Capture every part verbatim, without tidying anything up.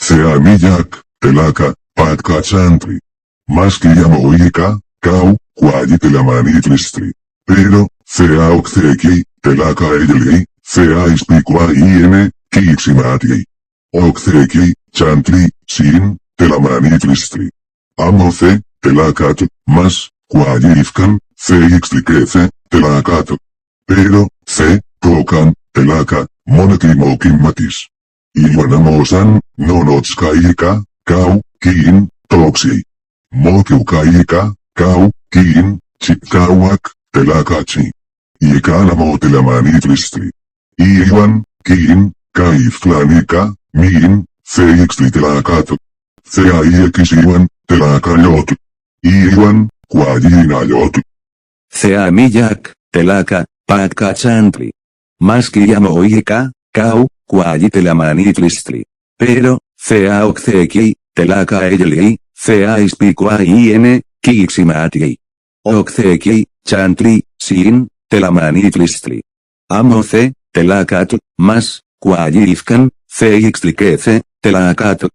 Sea miyak, telaka, patka chantli. Maski amo ika, kau, kuayi telamanitl istli. Pero, sea oktheki, telaka eyeli, sea ispikua iene, kiiksimati. Oktheki, chantli, sin, telamanitl istli. Amo se, telakat, mas, kuayi ifkan, se ikstlikese, telakat. Pero, se, tokan, telaka, moneki mokinmatis. Iwan amo san, nonotska ika, kau, kin, toksi. Moki uka ika, kau, kin, chitkawak, telakachi. Ika amo telamanitl istli. Iwan, kin, kaifklan ika, min, se ikstli telakat. Sea iekis iwan, telakayot. Iwan, kuayi inayot. Sea miyak, telaka, patka chantli. Maski amo ika, kau, kuayi telamanitl istli. Pero, sea oktheki, telaka eyeli, sea ispikua iene, kiiksimati. Oktheki, chantli, sin, telamanitl istli. Amo se, telakat, mas, kuayi ifkan, se ikstlikese, telakat.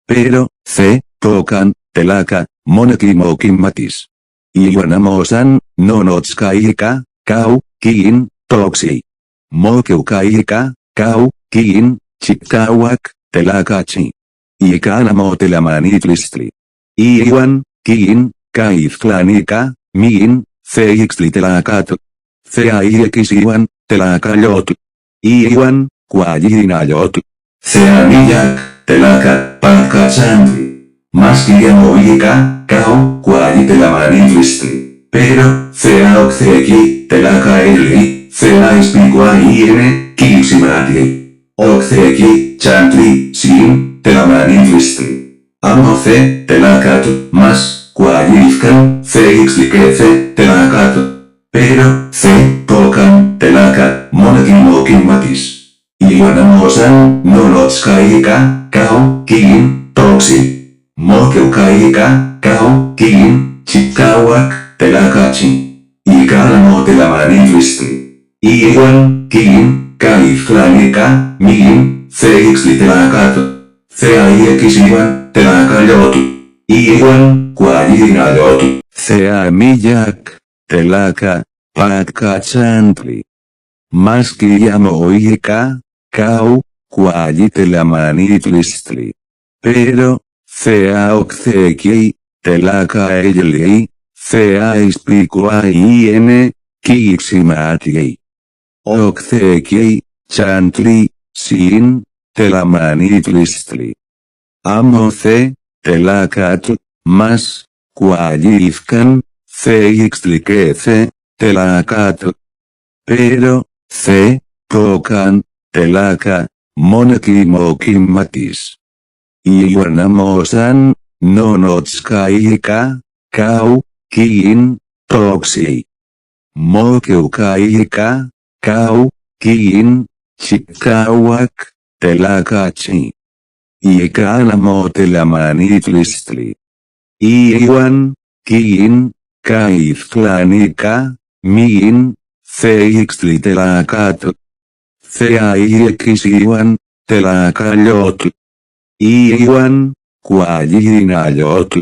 Pero, se, tokan, telaka, moneki mokinmatis. Iwan amo san, nonotska ika, kau, kin, toksi. Moki uka ika, kau, kin, chitkawak, telakachi. Ika amo telamanitl istli. Iwan, kin, kaifklan ika, min, se ikstli telakat. Sea iekis iwan, telakayot. Iwan, kuayi inayot. Sea miyak, telaka, patka chantli. Maski amo ika, kau, kuayi telamanitl istli. Pero, sea oktheki, telaka eyeli, sea ispikua iene, kiiksimati. Oktheki, chantli, sin, telamanitl istli. Amo se, telakat, mas, kuayi ifkan, se ikstlikese, telakat. Pero, se, tokan, telaka, moneki mokinmatis. Iwan amo san, nonotska ika, kau, kin, toksi. Moki uka ika, kau, kin, chitkawak, telakachi. Ika amo telamanitl istli. Iwan, kin, kaifklan ika, min, se ikstli telakat. Sea iekis iwan, telakayot. Iwan, kuayi inayot. Sea miyak, telaka, patka chantli. Maski amo ika, kau, kuayi telamanitl istli. Pero, sea oktheki, telaka eyeli, sea ispikua iene, kiiksimati. Oktheki, chantli, sin, telamanitl istli. Amo se, telakat, mas, kuayi ifkan, se ikstlikese, telakat. Pero, se, tokan, telaka, moneki mokinmatis. Iwan amo san, nonotska ika, kau, kin, toksi. Moki uka ika, kau, kin, chitkawak, telakachi. Ika amo telamanitl istli. Iwan, kin, kaifklan ika, min, se ikstli telakat. Sea iekis iwan, telakayot. Iwan, kuayi inayot.